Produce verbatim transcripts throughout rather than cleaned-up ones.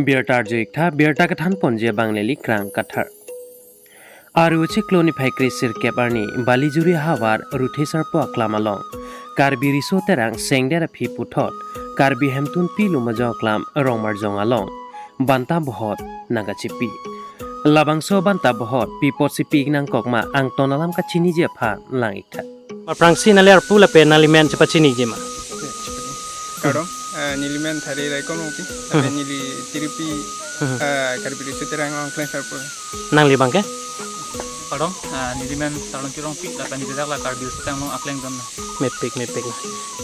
Birta arju-ik tha, birta kethan ponji abang neli Krang Kathar. Aru chiklo niphai kre sirkep arni Balijuri havar Ruthe Sarpo aklam along Karbi Riso Terang Sengdet aphi puthot Karbi Hemtunpi Lumajong Aklam Rongmarjong along banta bohot nangkachipi. Labangso banta bohot pi apotsi pi-ik nangkok ma, angton alam kachiniji aphan lang-ik tha. Aphrangsi nangli arpu lapen nangli men chepachiniji ma? Kardom, eh, neli men Thari Raikom Rongpi, lapen neli tiripi, Hmm. eh, Karbi Riso Terang along kleng sarpo. Nangli abangke? Kardom, eh, neli men Sarlongki Rongpi, lapen neli dak la Karbi Riso Terang along akleng dun. Mepik, mepik.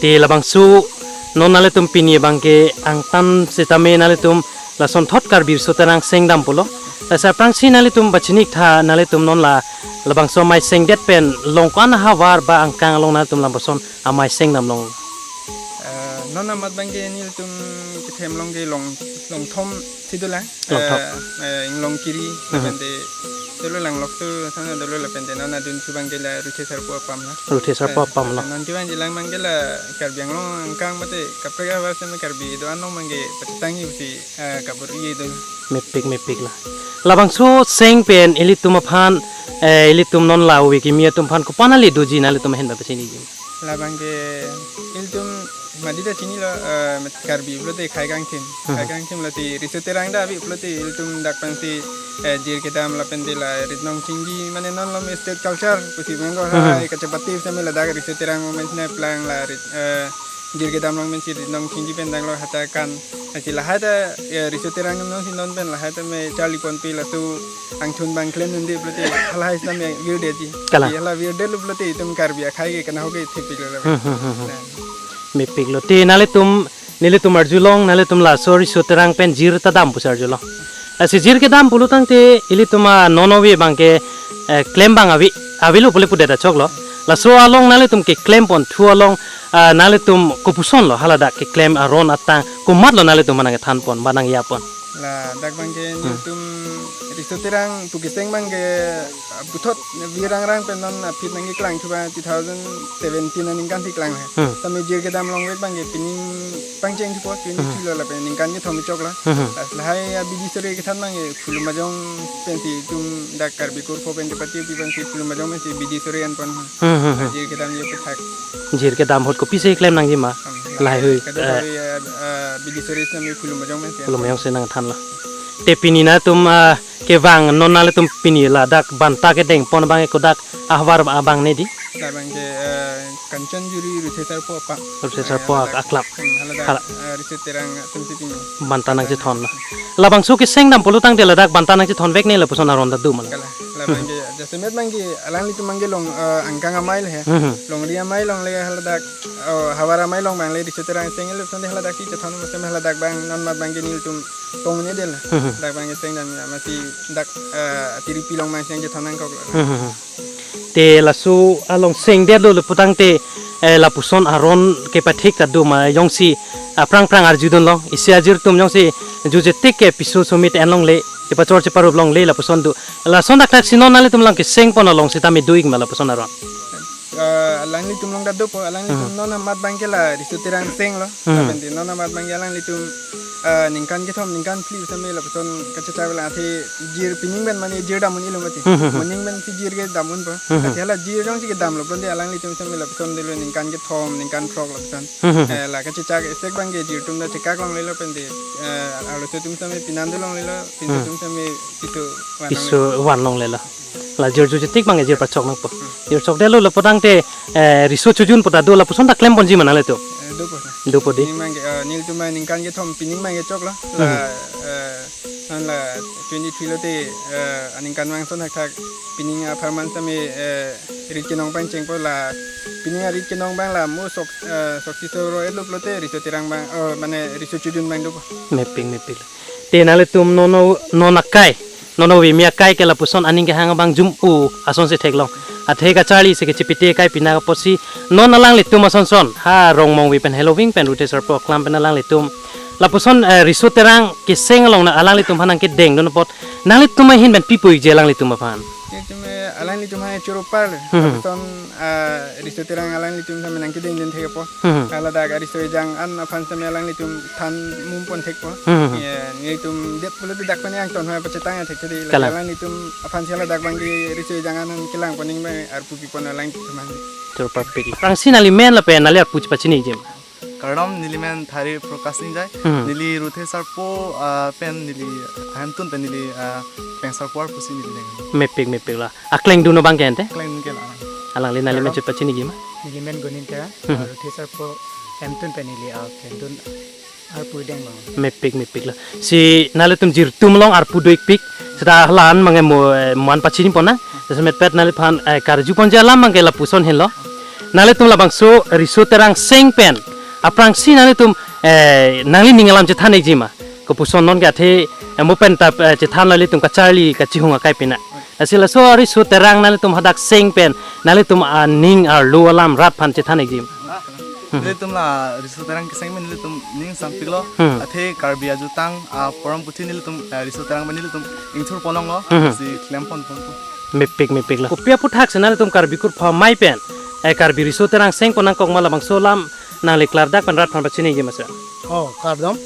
Te labangso non nanglitum pini abangke angtan sitame nanglitum lasonthot Karbi Riso Terang Seng dam pulo. Lasi aphrangsi nanglitum pachini-ik tha, nanglitum non la labangso amei sengdet pen long ko-an ahavar ba angkang along nanglitum lapuson amei seng dam long? Eh, non amat abangke nelitum kethem along ke long, long thom si dolang. Long thom. Eh, eh, Inglong Kiri, Hmm. lapen te dolo Langlokso, sana dolo lapen te non adun thu abangke la Ruthe Sarpo apam la. Ruthe Sarpo Eh, apam la. Non thu abang jilang abangke la Karbi Anglong angkang mate kaprek ahavar seme Karbi do-an along abangke pachetangji pusi, eh, kabor-i do. Mepik, mepik la. Labangso seng pen ilitum aphan, eh, ilitum non la ove kimi atum aphan kopi-an ale doji nanglitum ahin ba pachiniji? Labangke ilitum mati ta chinilo, eh, Karbi pulote khei kangthim. Hmm. Khei kangthim lasi Riso Terang ta ave pulote ilitum dak pensi, eh, jir kedam lapen te la rit nong chingji, mane non lom state culture pusi mengko Hmm. hai kachepate seme ladak Riso Terang movement nangplang la rit, eh, jir kedam along pensi rit nong chingji pen danglo hata kan. Lasi lahai ta, eh, Riso Terang non si non pen lahai ta me charli ponpe laso angthun abang klem nunde pulote halahai sitame virdetji. Kalang. Lasi hala virdetlo pulote itum Karbi akhei ke kana ho ke thepiklo la. Hmm, hmm, hmm, hmm. Nah. Mepiklo. Te nanglitum, nelitum arjulong, nanglitum laso Riso Terang pen jir ta dam pusi arjulong. Lasi jir kedam pulo tangte ilitum a non ove abangke, eh, klem abang ave, avelo pule pudet achoklo. Laso along nanglitum keklem ponthu along, ah, nanglitum kopuson lo haladak keklem aron atang, komatlo nanglitum aphan nangkethan pon ba nangya pon? Ladak abangke Hmm. nelitum Riso Terang pu keseng abangke, ah, puthot virang rang pen non aphi nangkeklang thu abang two thousand seventeen aningkan si klang he. Hmm. Sitame jir kedam longvek abangke pining pangcheng thupo, Hmm. twenty-three lo lapen ningkan kethom choklo. Hmm. Lasi lahai abidi sore kethan abangke Phulumajong pensi itum dak Karbi Kurpho pen chepate pi pensi Phulumajong pensi bidi sore an pon. Hmm, hmm, hmm. Jir kedam ye puthak. Jir kedam ahut kopisi klem nangji ma? Hmm. Lahai hui, Kada eh, sore, eh, eh, bidi sore sitame Phulumajong pensi an. Phulumajong si nangthanlo. Te pini nanglitum, ah, kevang non nanglitum pini ladak banta kedeng pon abangke kodak ahavar abang ne di? Labangke, eh, Kanchanjuri Ruthe Sarpo apam. Ruthe Sarpo Eh, haladak. Aklam. Hmm, haladak, Hala- eh, Riso Terang atum si pini. Banta nangchethon na. Labangso keseng dam pulo tangte ladak banta nangchethon vek ne lapuson aron ta do ma? Kalang. Labangke, jasemet abangke, alanglitum abangke long, eh, angkang amei le he. Hmm, hmm. Longri amei longle haladak, oh, havar amei along abang le Riso Terang seng le sonde haladak si chethon, mesti haladak abang non amat abangke nelitum tong ne del. Hmm, hmm. Dak abangke seng dam ya, masi dak, eh, tiripi along abang seng chethon nangkok. Hmm, hmm, hmm. Te laso along sengdetlo le putangte, eh, lapuson aron kepathik ta do ma jongsi, ah, aphrang aphrang arjudun long, isi ajir atum jongsi jujetik ke piso sumit en longle, chepachor cheparup longle lapuson do. Lason dak dak si non nanglitum lang keseng pon along sitame do-ik ma lapuson aron? Eh, alanglitum along ta dopo, alanglitum Hmm. non amat abangke la Riso Terang seng lo. Hmm. Lapen te non amat abangke alanglitum, eh, ningkan kethom, ningkan phli sitame lapuson kachechak lang athe jir pining pen mane jir dam un-elo mati. Hmm, hmm, hmm. Moning pensi jir kedam unpo. Hmm, hmm. Athe hala jir jongsi kedamlo pon te alanglitum sitame lapuson dolo ningkan kethom, ningkan throk lapuson. Hmm, hmm, hmm. Eh, la kachechak esek abangke jir atum ta chekak longlelo pen te, eh, arloso atum sitame pinan do longlelo, pinso Hmm. atum sitame piso van Piso longlelo. Van longlelo. La jir jujetik abang jir pachok nangpo. Hmm. Jir chokdetlo le putangte, eh, riso chojun pu ta do lapuson ta klem ponji ma nanglitum? Eh, dopo. Dopo di. Pining abangke, eh, nelitum abang ningkan kethom pining abangke choklo. Hmm. La, eh, non la twenty-three lote, eh, aningkan abang ason thakthak pining apharman sitame, eh, rit kenong pangchengpo la pining arit kenong abang la mo sok, eh, sok si soro etlo pulote Riso Terang abang, oh, mane Riso Chojun abang dopo. Mepik, mepik. Te nanglitum non, non akai, non ove kimi akai ke lapuson aning kehang abang jum-u ason si theklong. Athe kacharli si kechipite akai pina apotsi non alanglitum ason son ha Rongmongve pen Heloving pen Ruthe Sarpo aklam pen alanglitum lapuson, eh, Riso Terang keseng along na alanglitum aphan nangkedengdun apot nanglitum ahin pen pi pu-ikji alanglitum aphan? Nelitum, eh, alang- Alanglitum hai choro par. Hmm. Lapuson, ah, riso terang alanglitum same nangkedeng den thekpo. Hmm. Ladak ariso ejang an aphan same alanglitum than mum pon thekpo. Hmm. Ya, nelitum det pulo dak pani angton hai pachetang ya thekthedi. Kalang. Alanglitum aphan si ladak abang ke riso ejang an kelang pon ning bai arpu pipon alanglitum hai. Choro parpik. Aphrangsi nangli men lapen nangli arpu chepachiniji ma? Kardom, neli men Thari Prakash Ningje. Hmm. Neli Ruthe Sarpo, ah, pen neli Hemtun pen neli, ah, Peng Sarpo arpu si neli deng. Mepik, mepik la. Akleng dun abang ke ante? Akleng dun ke la. Alangli nangli men Kardom. Chepachiniji ma? Neli men Gunin Terang, Hmm. ah, Ruthe Sarpo Hemtun pen neli, ah, Hemtun arpu deng bang. Mepik, mepik la. Si nanglitum jirtum along arpu do-ikpik. Seta la-an abang ke mo, eh, mo-an pachini pon nang. Jasemet pet nangliphan, eh, karju ponji alam abang ke lapuson henlo. Nanglitum labangso riso terang seng pen aphrangsi nanglitum, eh, nanglining alam chethan-ikji ma? Kopuson non ke athe, eh, mo pen ta, eh, chethan lo ilitum kacharli kachihung akai pina. Lasi laso riso terang nanglitum hadak seng pen nanglitum aning arlo alam rat aphan chethan-ikji ma? Hmm. Nelitum la riso terang keseng pen nelitum ning sangpiklo. Hmm. Athe Karbi ajutang, ah, porom puthi nelitum, ah, riso terang pen nelitum ingthur pon longlo. Hmm. Si klem pon pon pon. Mepik, mepik la. Kopi aphuthak si nanglitum Karbi kurpho amei pen, eh, Karbi riso terang seng pon nangkok ma, labangso alam nangli klardak pen rat aphan pachiniji ma sir? Oh, kardom.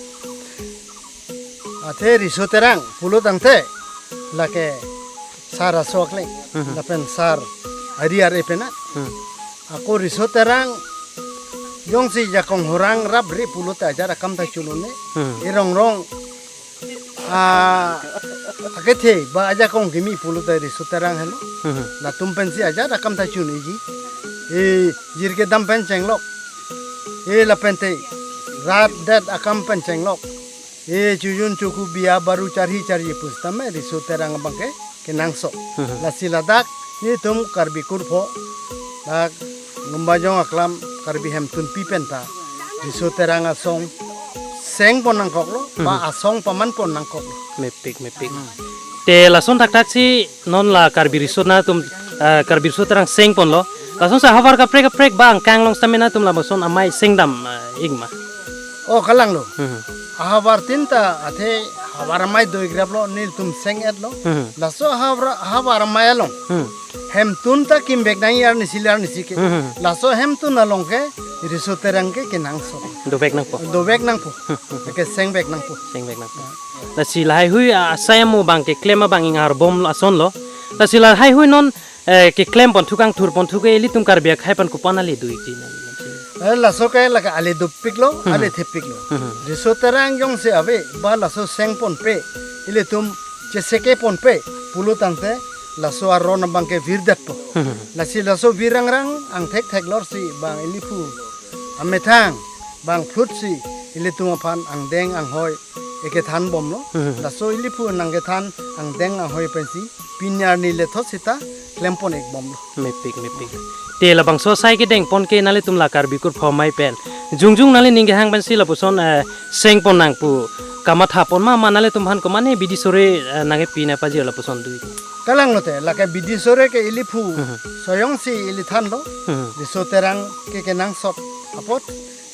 Athe riso terang pulo tangte lake sar aso akleng, Mhm. lapen sar ari ar-e pena. Hmm. Ako riso terang jongsi jakong horang rap ri pulote ajat akam ta chun un-e. Hmm. Erong rong, ah, akethe ba ajakong kimi pulote riso terang helo. Hmm. Latum pensi ajat akam ta chun-eji. E, jir kedam pen chenglok. E, lapente rat det akam pen chenglok. E, chojun choku biya baru charhi charji pusitame riso terang abang ke kenangsot. Hmm. Lasi ladak nelitum Karbi kurpho, dak Lumbajong aklam Karbi Hemtunpi pen ta riso terang asong seng pon nangkoklo, ba Hmm. asong paman pon nangkoklo. Mepik, mepik. Hmm. Te lason thakthak si non la Karbi riso nanglitum, eh, Karbi riso terang seng ponlo. Lason sa havar kaprek kaprek ba angkang along sitame nanglitum lapuson amei sengdam, eh, ik ma? Oh, kalang lo. Hmm. Ahavar tin ta athe havar amei do-ikraplo, nelitum seng-etlo. Hmm. Laso havar, havar amei along Hmm. Hemtun ta kimvek nang arnisi le arnisi ke. Hmm. Laso Hemtun along ke riso terang ke kenangsot. Dovek nangpo. Dovek nangpo. Ke sengvek nangpo. Sengvek nangpo. Lasi lahaihui, ah, asai amo abang keklem abang ingar bom asonlo. Lasi lahaihui non, eh, keklem ponthu kangthur ponthu ke ilitum Karbi akhei aphan kopi an ale do-ikji nang? Eh, laso ke lake ale dopiklo, Hmm. ale thepiklo. Hmm. Riso terang jongsi ave, ba laso seng ponpe, ilitum cheseke ponpe pulo tangte laso aron abang ke virdetpo. Hmm. Lasi laso vir rangrang angthek theklor si bang iliphu amethang bang phlut si ilitum aphan angdeng anghoi ekethan bomlo. Hmm. Laso iliphu nangkethan angdeng anghoi pensi pini arni lethot sita klem pon-ik bomlo. Mepik, mepik. Te labangso asai kedeng pon ke nanglitum la Karbi kurpho amei pen jongjong nanglining kehang pensi lapuson, eh, seng pon nang pu kamatha pon ma, ma nanglitum aphan komatne bidi sore, eh, nangkepi nangpajir lapuson do-ik? Kalang lote, lake bidi sore ke iliphu Hmm. soyong si ili thanlo, Hmm. riso terang ke kenangsot apot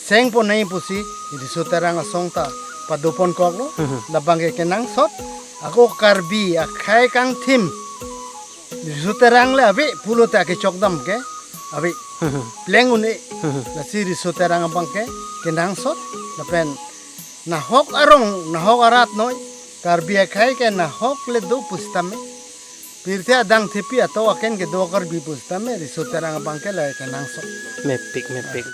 seng pon nang pusi riso terang asong ta pado ponkoklo, Hmm. labang ke kenangsot, ako Karbi akhei kangthim riso terang le ave pulote akechok dam ke ave. Hmm. Pleng un-e, Hmm. lasi riso terang abang ke kenangsot, lapen nahok arong, nahok arat noi, Karbi akhei ke nahok le do pusitame, pirthe adang thepi ato aken kedo Karbi pusitame, riso terang abang ke le kenangsot. Mepik, mepik.